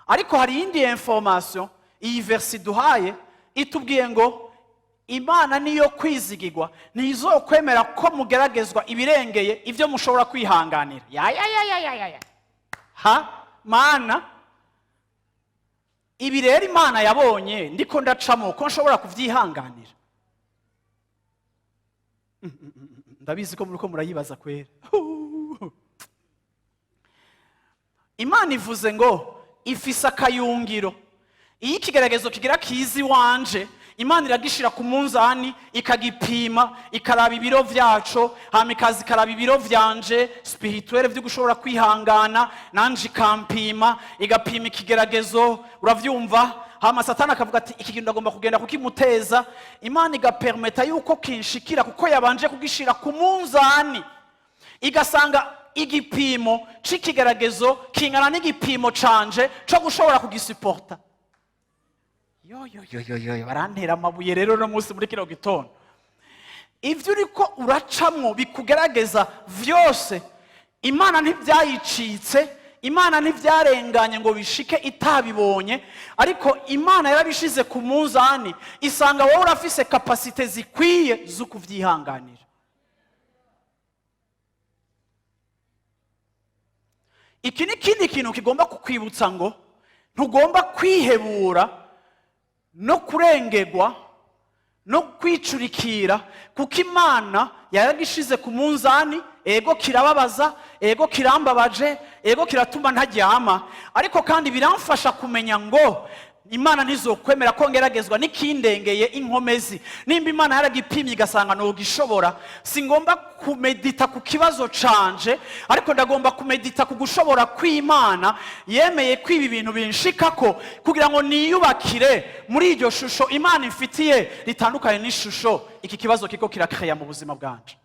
Ariko hari iyindi information iyi verset iduhaye, itubwiye ngo Imana niyo kwizigirwa, ntizokwemera ko mugeragezwa ibirengeye ibyo mushobora kwihanganira. Ya ya ya ya ya ya ya ha mana! Ibi rero Imana yabonye ndiko ndacamo ko nshobora kubyihanganira. Ndabizi ko muriko murayibaza kwera. Imana ivuze ngo ifise akayungiro. Iyo ikigeragezo kigira kiza iwanje, Imana iragishira ku munzani, ikagipima, ikaraba ibiro vyaco, hama ikaza ikaraba ibiro vyanje spirituel vyo gushobora kwihangana, nanje ikampima, igapima ikigeragezo, uravyumva? Hama Satani akavuga ati: "Iki kintu ndagomba kugenda kukimuteza." Imana igapermeta yuko kinshikira, kuko yabanje kugishira ku munzani, igasanga igipimo c'ikigeragezo kingana n'igipimo canje co gushobora kugisuporta. Yo yo yo yo yo, barantera amabuye rero no munsi muri kino gitondo. Ivyo uriko uracamwo bikugerageza vyose, Imana ntivyayicitse, Imana ntivyarenganye ngo bishike itabibonye, ariko Imana yarabishize ku munzani, isanga wowe urafise capacités zikwiye zo kuvyihanganira. Iki ni ikindi kintu kigomba kukwibutsa ngo ntugomba kwihebura no kurengerwa no kwicurikira, kuko Imana yaragishize ku munzani. Ego kirababaza, ego kirambabaje, ego kiratuma ntaryama, ariko kandi biramfasha kumenya ngo Imana ntizokwemera ko ngeragezwa n'ikindengeye inkomezi. Nimba Imana yaragipimye igasanga ntugishobora, singomba kumedita ku kibazo canje, ariko ndagomba kumedita ku gushobora kw'Imana yemeye ko ibi bintu binshikako kugira ngo niyubakire muri iryo shusho Imana ifitiye, ritandukanye n'ishusho iki kibazo kiko kirakeya mu buzima bwanje.